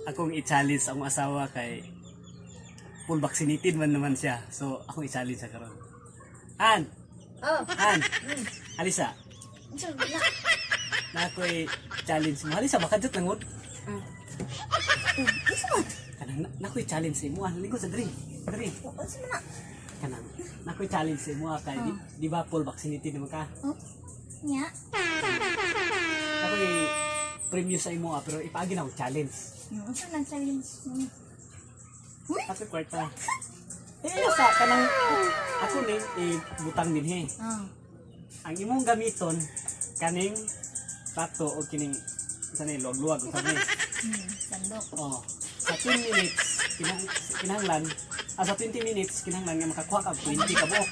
Akong i-challenge ang asawa kay full vaccinated man naman siya. So akong i-challenge siya karon. An, Oh, An, Alisa, unsa na? Na ako'y challenge mo. Alisa, baka jud lang. Unsa man? Kanang na ako'y challenge sa imo. Ah, ligo sa diri. Diri. Unsa man na? Kanang na ako'y challenge sa imo kay di ba full vaccinated naman ka? Oh. Nya. Ako'y premyo sa imo pero ipaagi na akong challenge. Unsa nang challenge mo? Uy, Ako kwarta. Eh, sa kanang ako ni ibutang dinhi. Ah. Ang imong gamiton kaning plato o kining sa ni luwag-luwag o ni. Sandok. Oh, sa 10 minutes kinahanglan sa 20 minutes kinahanglan nga makakuha kag 20 ka buok.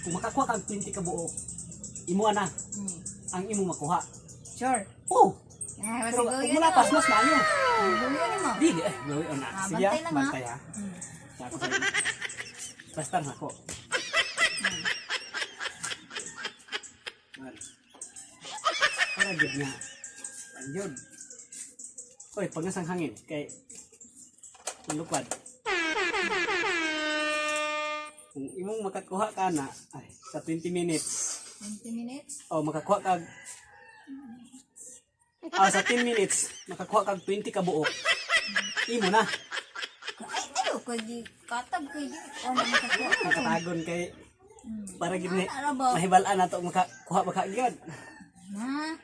Kung makakuha kag 20 ka buok, imo na ang imong makuha. Sure. Oh, Ah, pero masiguro kung yun, mulapas oh. mas maayo. Siguro yun mo. Dili eh, gawi na. Ah, Sige, bantay lang, ha? bantay ha. Ako sa Basta na ako. One. Para gid nga. Ayun. Oy, pangasang hangin kay lupad. Kung imong makakuha ka na ay, sa 20 minutes, 20 minutes. o makakuha kag sa 10 minutes, makakuha kag 20 ka buok. Imo na. Ay, ayo ko di katag ko di. O na makakuha. Makatagon kay para gid ni Ano ba? mahibal-an nato makakuha baka gyud. Na.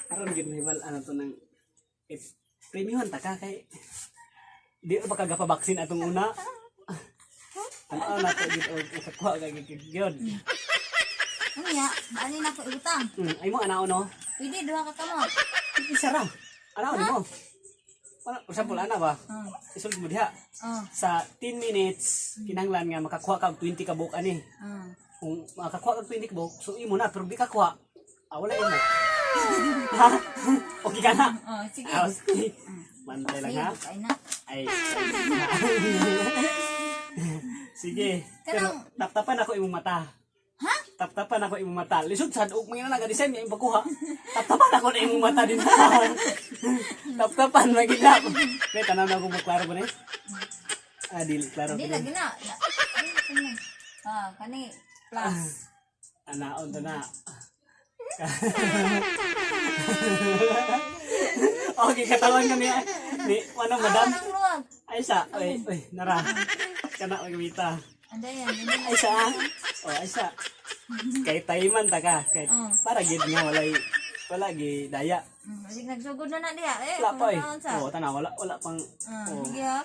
Aron gid mahibal-an nato ng eh, premihon ta ka kay di ba ka gapa-vaccine atong una. Ano na to gid og makakuha ka gid gyud. Unya, bali na ko ibutang. Ay mo ana no. Pwede duha ka kamot. Isa ra. Ana mo. Ano, for example, ana ba? Ah. Isulod mo diha. Oh. Sa 10 minutes, kinahanglan nga makakuha ka og 20 ka buok ani. Ah. Kung makakuha kag 20 ka buok, so imo na, pero di ka kuha, wala imo. Ha? Okay ka na? Oh, sige. Ah, sige. Bantay lang ha. Sige, ay na. Ay. Sige. Pero Kanang- taptapan ako imong mata. Ha? Taptapan ako imong mata. Lisod sad og mga na design nga imong pagkuha. Taptapan ako na imong mata din. Taptapan lagi na. May tanaw na ako maklaro ba ni? Ah, dili klaro. Hindi ba ni? lagi na. Ay, kani. Ah, kani plus. Anaon to na. Okay, katawan ka ni ano, madam? Anong luwag? Ay sa, oy, oy, nara. Kana magmita. Anday yan. Anday. Ay sa, ah. Oh, ay sa. Kay tayman ta ka, kay para gid nga walay wala gi daya. Sige, nagsugod na na diha. Eh, Wala pa eh. kung sa. Oh, tanaw wala wala pang Ah, oh, sige ha.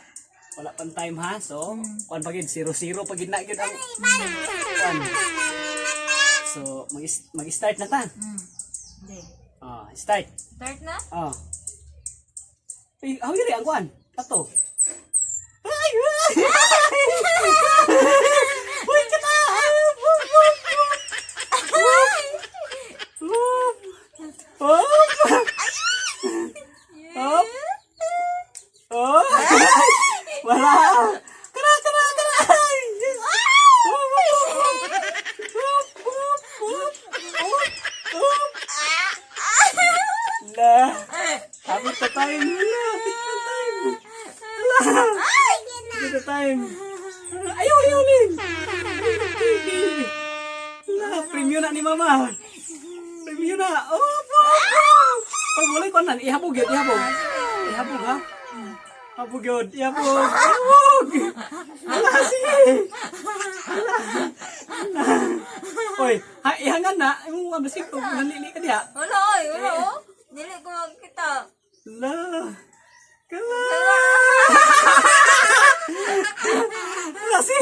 wala pang time ha. So, kuan pa gid 0-0 pa gid na gid ang kuan. So, mag-start na ta. Hindi. Ah, start. Start na? Ah. Ay, hawiri ang kuan. Ato. Ay, ay! Uy, kita! Wup, wup, wup. Wup. Wup. Hop. Oh. Wala. Kana, kana, kana. Ay, yes. Wup, wup, wup. Wup, wup, wup. Wup, wup. La. Hapit na time. Hala, hapit na time. Hala. Hapit na time. Ayaw, ayaw, Lin. Hala, premium na ni Mama. Premium na. Oh, oh, oh. Pag walay ko nan, ihabog yun, ihabog. Ihabog, ha? Habog yun, ihabog. Ihabog. Hala, sige. Hala. Hala. Oy, ha, ihangan na. Ay, mo, basig ko, nanili ka diha. Wala oy, wala oh. Dili ko makita. La. Kala. Wala si.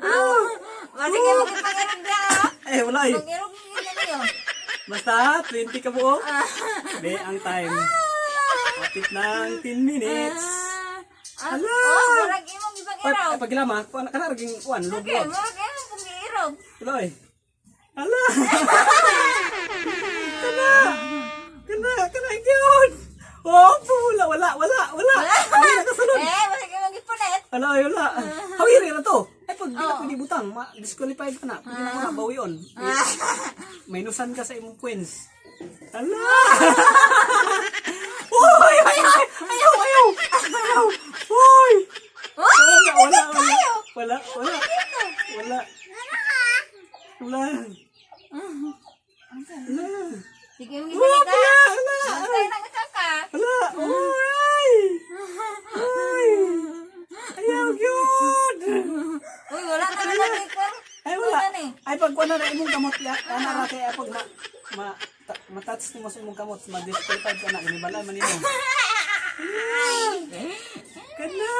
Ah, sige, magpangirog diha. Eh, wala eh. Pangirog gid na niyo. Basta, 20 ka buo. Be, ang time. Kapit ng 10 minutes. Ah, Ala! oh, murag imong Oy, gipangirog. ay, pagilama, kuan kana raging kuan, Okay, lugod. murag imong pangirog. Wala eh. Ala. Kana. Kana, kana gyud. Oh, wala, wala, wala, wala. Wala nakasunod. Eh, murag imong gipunet. Wala, ay, wala. Hawiri na to. Ay, pag di na pwede butang, ma-disqualified ka na. Pwede na mga bawion. Minusan ka sa imong points. Ala! Uy! Ay, ay! Ayaw! Ayaw! Ayaw! Uy! Wala, wala, wala. Wala, wala. Wala. Wala. Wala. Sige, yung Wala, gisalita. wala, wala. Bantay na usa ka. Wala. Uy! Uy! Ayaw, yun! Uy, wala na naman ko. Ay, wala. Ni. Ay, pag wala na imong kamot, ya, ana ra kay pag ma-touch nimo sa imong kamot, ma-disqualified ka na, ginibala man nimo. Kana! Kana!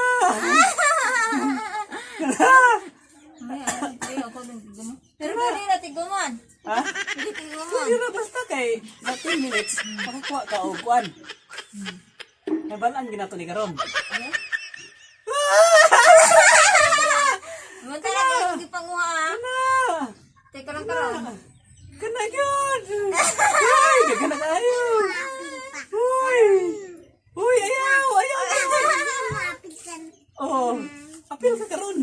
Ay, ay, ay, ako din tiguman. Pero pwede na tiguman. Ha? Pwede tiguman. Pero basta kay sa 10 minutes, makakuha ka og kuan. Nabalaan ginato ni karon. Bantay na kayo, hindi panguha. Ah. Kana! Teka lang karon. Kana gyud! Uy, daghan na kaayo. Uy! Uy, ayaw! Ayaw! Oh, apil ka karon.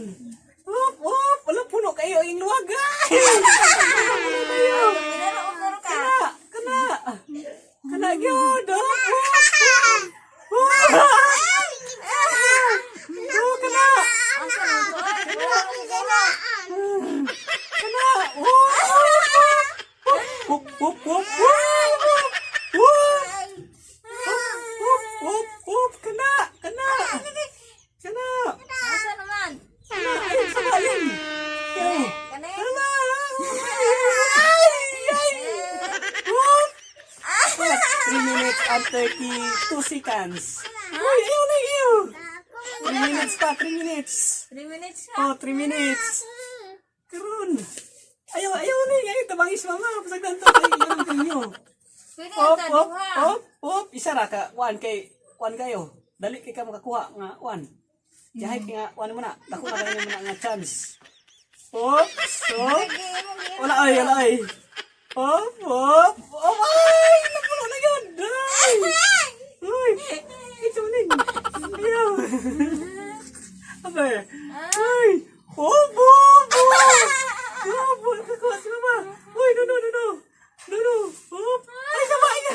Op, op, wala puno kayo ing luwag. Ay! Puno kayo. Ginaro ko ka. Kana, kana. Kana gyud. Op, op. Op. Oh, kana. Asa man ko? Kana. Oh. Op, op, op, op. Op. Op, op, op. Kana, kana. Kana. Asa naman? Kana. Ay, sa kalim. Yo. Kani? Ala, ay, ay. Whoop! 3 minutes and 32 seconds. Uy, ayaw na iyo. 3 minutes pa, 3 minutes. 3 minutes ha. Oh, 3 minutes. Karon. Ayaw, ayaw na ayaw tabangis mama. Pasagdan to kay iyo ang inyo. Pwede Op, sa op, duha. op, op. Isa ra ka, kuan kay, kuan kayo. Dali kay ka makakuha nga kuan. Jahay kay nga kuan mo na. Dako na kayo mo na nga chance. Op, op. Sige, imong gihimo. Wala ay, wala ay. Op, op, op, ay! Napuno na yun! Ay! Uy! Ito nin! Ayaw! Aber! Ay! Op, op, op! Op, nakakuha si mama! Uy, no, no, no, no! No, no! Op! Ay, sama niya!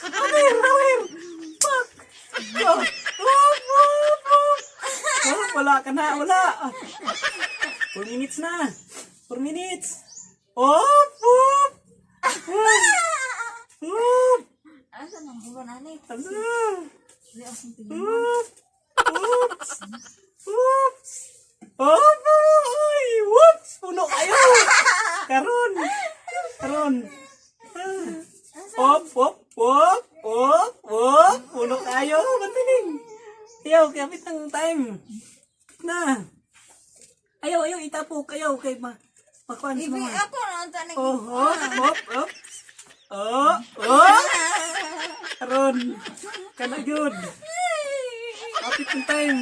Aber, aber! Fuck! Op, op, op! Op, wala ka na, wala! 4 minutes na! 4 minutes! Op! Op! Op! Asa nang uban ani? Ala! Di ako tingnan. Op! Oops! Oops! Op! Uy! Whoops! Puno kayo! Karon! Karon! Op! Op! Op! Op! Op! Puno kayo! Matiling! Ayaw, kapit ng time! Na! Ayaw, ayaw, itapok. Ayaw, kay makuan sa Ibi mga. ako na unta nag. Oh, oh, op, op. Oh, oh. Karon. Kana gyud. Kapit ng time.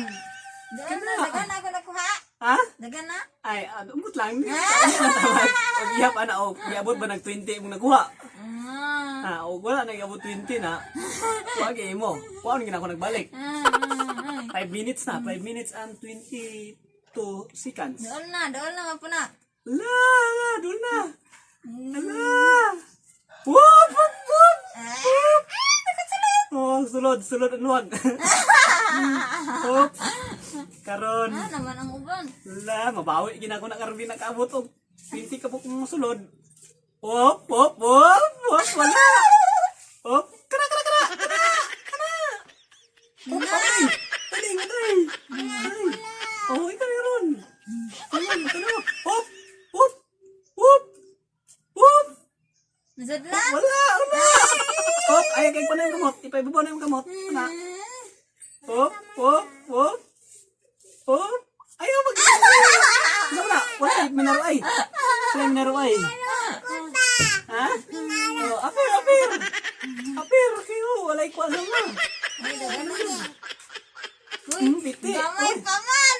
Dagan na, dagan na ako nakuha. Ha? Dagan na. Ay, umot lang. Pag ihap ana og giabot ba nag 20 imong nakuha? Ah. Ah, og wala na giabot 20 na. Wag imo. Kuan gina ako nagbalik. Ah, ah, ah. 5 minutes na, 5 minutes and 22 seconds. Doon na nga po na. La, la, doon na. Ala. Whoop, whoop, whoop. Ah, Oh, sulod, sulod ang luwag. Oops. Karon. Ah, naman ang uban. La, mabawi gina ko na karon di nakaabot og 20 ka pok sulod. Op, op, op, op, wala. Op, kana, kana, kana, kana, kana. Op, ay, taling, ay. Ay. Oh, ikaw meron. Kanon, kanon. Op, op, op, op. Nasadlan? Wala, wala. Op, ay, kay pa na yung kamot. Ipaibabaw na yung kamot. Ana. Op, op, op. Op. Ayaw, mag- Wala, wala. Wala, minaro ay. Wala, minaro ay. Ha? Oh, apir, apir. Apir, kayo. Walay ko alam na. Ay, dagan na. Uy, Biti. gamay pa man.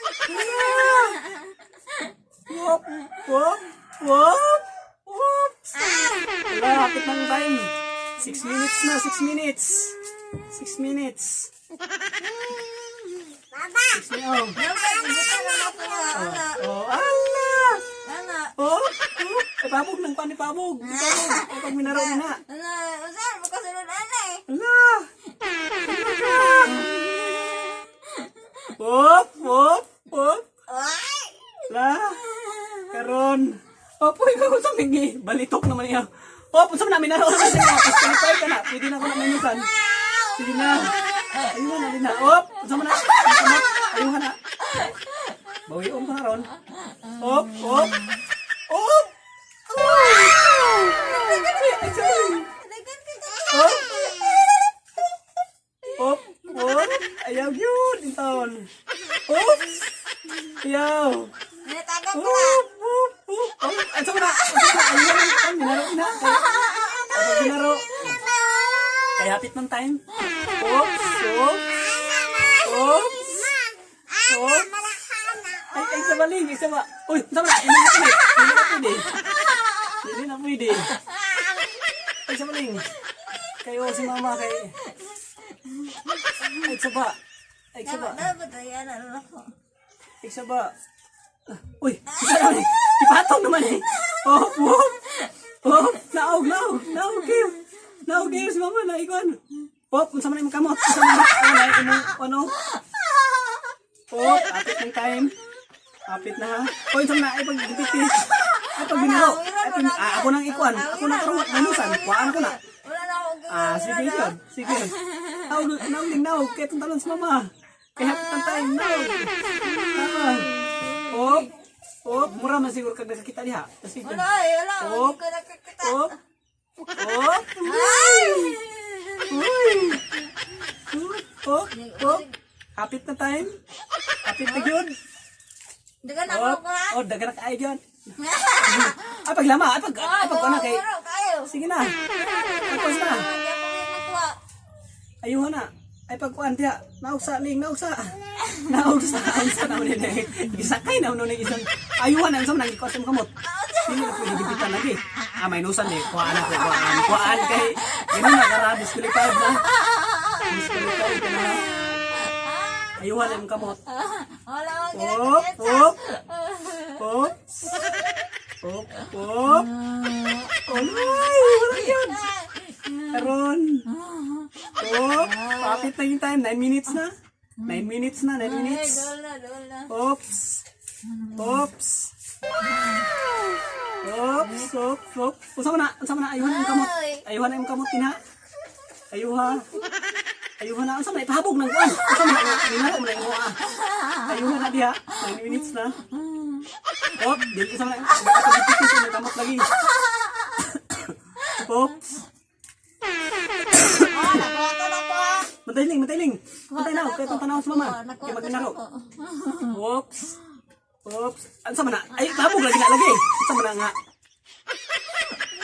Wop, wop, wop, whoops. Wala, kapit ng time. 6 minutes na, 6 minutes. 6 minutes. 6 minutes. Oh. Dapat, buta na nakuha. Ana, Oh, ala. ana. Oh, oh. Ipabog ng pan, ipabog. Ipabog. Ay, pag minaro na. Ano, unsa mo kasulod ana eh. Ala! Ano ka? Hop, hop, hop. Ay! La! Karon. Opo, ikaw sa mingi. Balitok naman niya. Hop, unsa man na minaro naman siya. Disqualified ka na. Pwede na ako na minusan. Sige na. Ayun na, na. Hop, unsa man na. Ayun na. Bawion pa na ron. Hop, hop. Hop! Ay, sorry. Dagan ka. Hop! Hop! Hop! Ayaw yun! Intaon! Hop! Ayaw! Natago ko na. Hop! Hop! Hop! Hop! Ay, sama na! Sama na! Ayaw na! Ay, Minaro na! Ay, Minaro! Kaya hapit ng time. Oops! Oops! Oops! Oops! Ay, ay, sa baling! Isa ba? Uy! Sama na! Hindi na pwede! Hindi na pwede! Hindi na pwede! Ay, sa baling! Kayo si mama kay... Ay, sa ba? Ay, sa ba? Dapat ayan ano ako. Ay, sa ba? Ah, uy! Isa naman eh! Ipatong naman eh! Oh, oh! Oh! Naog, naog! Naog kayo! Naog kayo si mama na ikuan! Oh, unsa man imong kamot? Unsa man na imong ano? Oh, apit ng time. Apit na ha. Oh, unsa man na ay pag dipiti. Ay pag binaro. Ay pag, ah, ako nang ikuan. Ako nang karong manusan. Kuan ko na. Wala na ako. Ah, sige yun. Sige. Naog, naog, ning naog. Kaya itong talon sa mama. Kaya hapit ang time. Naog. Ah. Op. Op. Mura man siguro kag nakakita diha. Sige. Wala eh, wala. Op. Hindi ko nakakita. Op. Op. Ay! Uy. Op. Op. Hapit na time. Hapit na yun. Dagan ako Op. ko ha. Oh, dagan na kayo yun. Ay, paglama. Ay, pag, ay, pag, ano, kay. Wala kayo. Sige na. Tapos na. Hindi ako may makuha. Ayuha na. Ay pagkuan diha. Naugsa ling naugsa. Naugsa unsa na ni ni. Gisakay na ni isang ayuha na unsa man ang ikuan sa kamot. Dili na pwede gibitan lagi. Ah, may nusan ni kuan ako kuan. Kuan kay ganun na kara disqualified na. Disqualified ka na. Ayuha na imong kamot. Wala akong Op, ginagawa. op. Op. Op, op. Oy, wala yun. Karon. Op, papit na yung time. 9 minutes na. 9 minutes na, 9 Ay, minutes. doon na, doon na. Oops. Oops. Oops, oops, oops. Unsa man na? Unsa man na? Ayuha na yung kamot. Ayuha na yung kamot tinha. Ayuha. Ayuha na. Unsa man na? Ipahabog ng kuan. Unsa man na? Minaro man na yung mua. Ayuha na diha. 9 minutes na. Op, dili unsa man na? Pagpipis yung kamot lagi. Oops. Oh, nakuha ko, nakuha. Mantay ling, mantay ling. Mantay na, kaya itong tanaw sa mama. Oo, nakuha Kaya ko magminaro. siya. Oops. Oops. Ano sa mana? Ay, tabog lagi na lagi. Ano sa mana nga?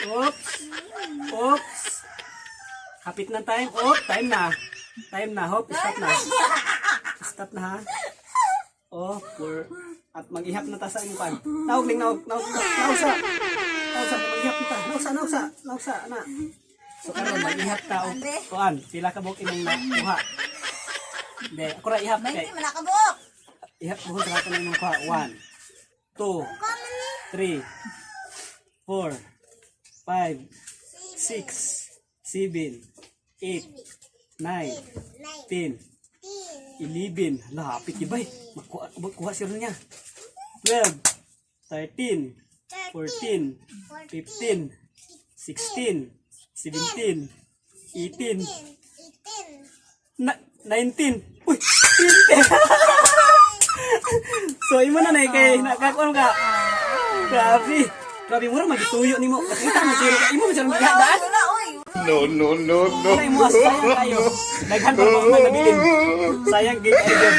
Oops. Oops. Hapit na time. Oop, time na. Time na. Hop, stop na. Stop na ha. Oh, four. At mag-ihap na ta sa imong kan. Naog ling naog, naog, naog sa. Naog sa, mag-ihap na ta. Naog sa, naog sa, naog sa, na. So karon mag-ihap ta og kuan, pila ka buok imong nakuha. Hindi, ako ra ihap kay. 20 man nakabuok. Ihap buhok sa kato na imong kuha. 1, 2, 3, 4, 5, 6, 7, 8, 9, 10, 11. Hala, hapit ibay. Makuha, makuha siya niya. 12, 13, 14, 15, 16, 17, 18, 19. Uy, 20. So imo na nay kay nakakuan ka. Grabe. Grabe mura magituyo nimo. Kita man siguro ka imo man siguro Wala, gihadaan. wala, oy. No, no, no, no. Wala imo sayang kayo. Daghan pa ba na nabilin. Sayang gid kayo.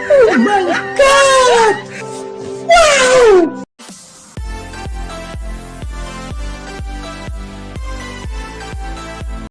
Oh my God!